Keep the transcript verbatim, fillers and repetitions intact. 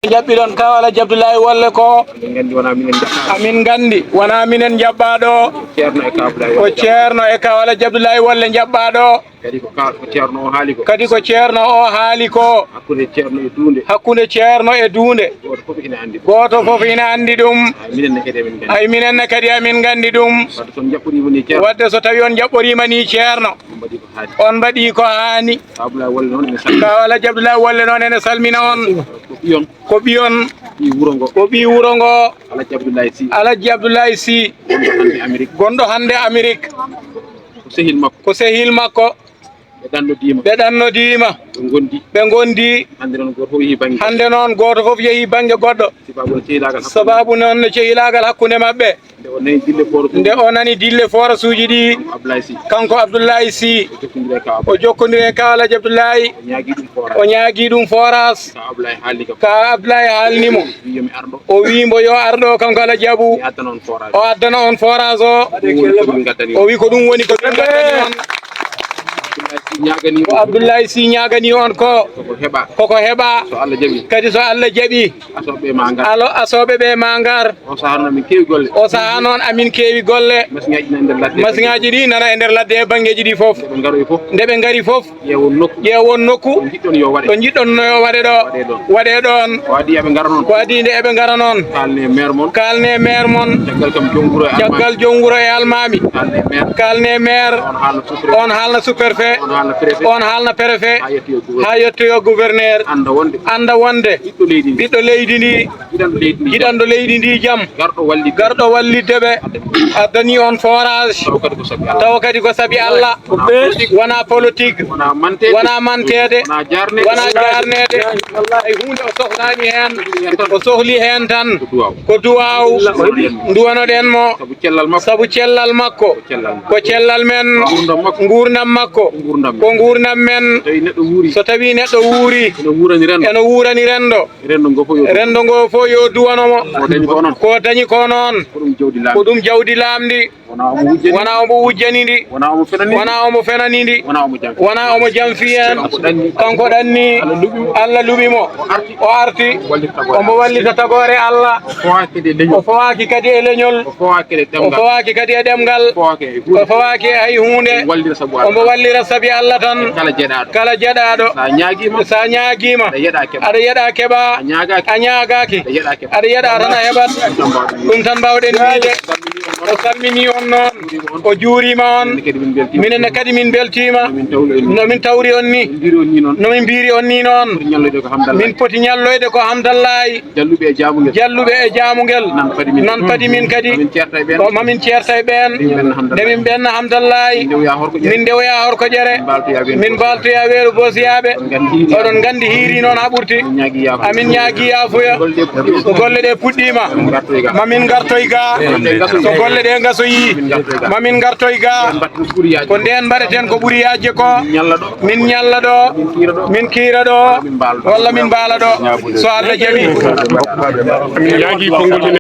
Jaɓɓiɗon kaw Alhaji Abdoulaye Wolle ko. Amin nganndi wonaa minen njaɓɓaaɗo. Ko ceerno e kaw Alhaji Abdoulaye Wolle njaɓɓaaɗo. Kadi ko ceerno o haali ko. Hakkunde ceerno e duunde. Hakkunde ceerno e duunde. Gooto fof ina anndi ɗum. Ay minen ne kadi amin nganndi. Ay minen ne kadi amin nganndi ɗum. Wadde so on njaɓɓoriima ni ceerno. Wadde so tawi on njaɓɓoriima ni ceerno. On mbaɗi ko haani. On mbaɗi ko haani. Kaw Alhaji Abdoulaye Wolle noon ene salmina on. Ko ɓiyon. Ko ɓiyon. Ɓii wuro ngo. Ko ɓii wuro ngo. Alhaji Abdoulaye Sy. Alhaji Abdoulaye Sy. Gonɗo hannde Amérique. Gonɗo hannde Amérique. Ko sehil makko. Ko sehil makko. Ɓe ɗannodiima. Ɓe ɗannodiima. Ɓe ngondi. Ɓe ngondi. Hannde noon gooto fof yehi bannge. Hannde noon gooto fof yehi bannge goɗɗo. Sababu no cehilaagal hakkunde. Sababu noon no cehilaagal hakkunde maɓɓe. Nde o nani dille forasuuji. Nde o nani dille forasuuji ɗi. Kanko Abdoulaye Sy. Kanko Abdoulaye Sy. O jokkondiri e kaw Abdoulaye. O jokkondiri e kaw Alhaji Abdoulaye. O ñaagii ɗum forage. O ñaagii ɗum forage. Kaw Abdoulaye haalni kam. Kaw Abdoulaye haalni mo. Wi yo mi ar ɗo. O wi mbo yo ar ɗo kanko Alhaji Abou. Mi addana on forage. O addana on forage o. Ɗum woni ko min ngaddani on. O wi ko ɗum woni ko min ngaddani on. Abdoulaye Sy ñaaganii Ko on. Abdoulaye Sy ñaaganii on ko. Koko heɓa. Koko heɓa. So Allah jaɓi. Kadi so Allah jaɓi. Asooɓe ɓe ma ngar. Alo, asooɓe ɓe ma ngar. O sahaa noon amin keewi golle. O sahaa noon amin keewi golle. Masiŋaaji nana e nder ladde. Masiŋaaji ɗi nana e nder ladde e banngeeji ɗi fof. Nde ɓe ngaroyi fof. Nde ɓe ngari fof. Ƴeewon nokku. Ƴeewon nokku. Ɗo njiɗɗon yo waɗe. Ɗo njiɗɗon no yo waɗe ɗo. Waɗe ɗoon. Waɗe ɗoon. Ko adii eɓe ngara noon. Ko adii nde eɓe ngara noon. Kaalne maire mon. Kaalne maire mon. Caggal kam joom wuro e almaami. Caggal joom wuro e almaami. Kaalne maire. Kaalne maire. On haalna sous-préfet. On haalna sous-préfet. On haalna préfet. On haalna préfet. Haa yettoyo gouverneur. Haa yettoyo gouverneur. Annda wonde. Annda wonde. Ɓiɗɗo leydi ndi. Ɓiɗɗo leydi ndi. Jiɗanɗo leydi ndi jam. Jiɗanɗo leydi ndi jam. Garɗo wallitde. Garɗo wallitde ɓe. Addani on forage. Tawa kadi ko sabi Allah. Tawa kadi ko sabi Allah. Wonaa politique. Wonaa politique. Wonaa manteede. Wonaa manteede. Wonaa jaarneede. Wonaa jaarneede. Hay huunde o sohlaani heen. O sohli heen tan. Ko duwaaw. Ko duwaaw. Nduwanoɗen mo. Nduwanoɗen mo. Sabu cellal makko. Sabu cellal makko. Ko cellal makko. Ko cellal men. Nguurndam makko. Nguurndam makko. Ko nguurndam men. Ko nguurndam men. So tawii neɗɗo wuuri. So tawii neɗɗo wuuri. Ene wuurani renndo. Ene wuurani renndo. Renndo ngo fof yo duwano mo. Renndo ngo fof yo duwano mo. Ko dañi ko noon. Ko dañi ko noon. Ko ɗum jawdi laamndi. Ko ɗum jawdi laamndi. Wonaa omo wujjani. Wonaa omo wujjani ndi. Wonaa omo fenani ndi. Wonaa omo fenani ndi. Wonaa omo janfi. Wonaa omo janfi heen. Kanko ɗanni. Kanko ɗanni. Allah luɓi mo. Allah luɓi mo. O arti. O arti. Wallita tagoore. Omo wallita tagoore Allah. O fawaaki kadi e leñol. O fawaaki kadi e leñol. O fawaaki kadi e ɗemngal. O fawaaki kadi e ɗemngal. O fawaaki e huunde. O fawaaki e hay huunde. Omo wallira sabu Allah. Omo wallira sabi Allah tan. E kala jeɗaaɗo. Kala jeɗaaɗo. So a ñaagiima. So a ñaagiima. Aɗa yeɗa keɓa. Aɗa yeɗa keɓa. A ñaagaaki. A ñaagaaki. Aɗa yeɗa keɓa. Aɗa yeɗa tan a heɓat. Ɗum tan mbaawɗen wiyde. O salminii on noon. O juuriima on. Minen ne kadi min mbeltiima. Minen ne kadi min mbeltiima. No min tawri on ni. No min tawri on ni. No min mbiyri on ni noon. No min mbiyri on ni noon. Min poti ñalloyde ko Hamdallaay. Min poti ñalloyde ko Hamdallaay. Jalluɓe e jaamungel. Jalluɓe e jaamungel. Nan padi min. Nan padi min kadi. Ma min ceerta e ɓeen. Ko ma min ceerta e ɓeen. Nde min ɓenna Hamdallaay. Nde min ɓenna Hamdallaay. Min ndewoya Horkoƴere. Min ndewoya Horkoƴere. Min mbaaltoya weeru. Min mbaaltoya weeru Boosiyaaɓe. Oɗon nganndi hiiri. Oɗon nganndi hiiri noon haa ɓurti. Min ñaagi yaafuya. Amin ñaagi yaafuya. Golle ɗe puɗɗi. Ko golle ɗe puɗɗiima. Min ngartoyi ga. Ma min ngartoy ga. Ma min ngartoy ga. So golle ɗe ngasoyi. Ma min ngartoy ga. Ma min ngartoy ga. Nden mbaɗten ko ɓuri yaajde. Ko nden mbaɗeten ko ɓuri yaajde ko. Min ñalla ɗo. Min ñalla ɗo. Min kiira ɗo. Min kiira ɗo. Walla min mbaala ɗo. Walla min mbaala ɗo. So Allah jaɓi. Min ñaagi konngol men.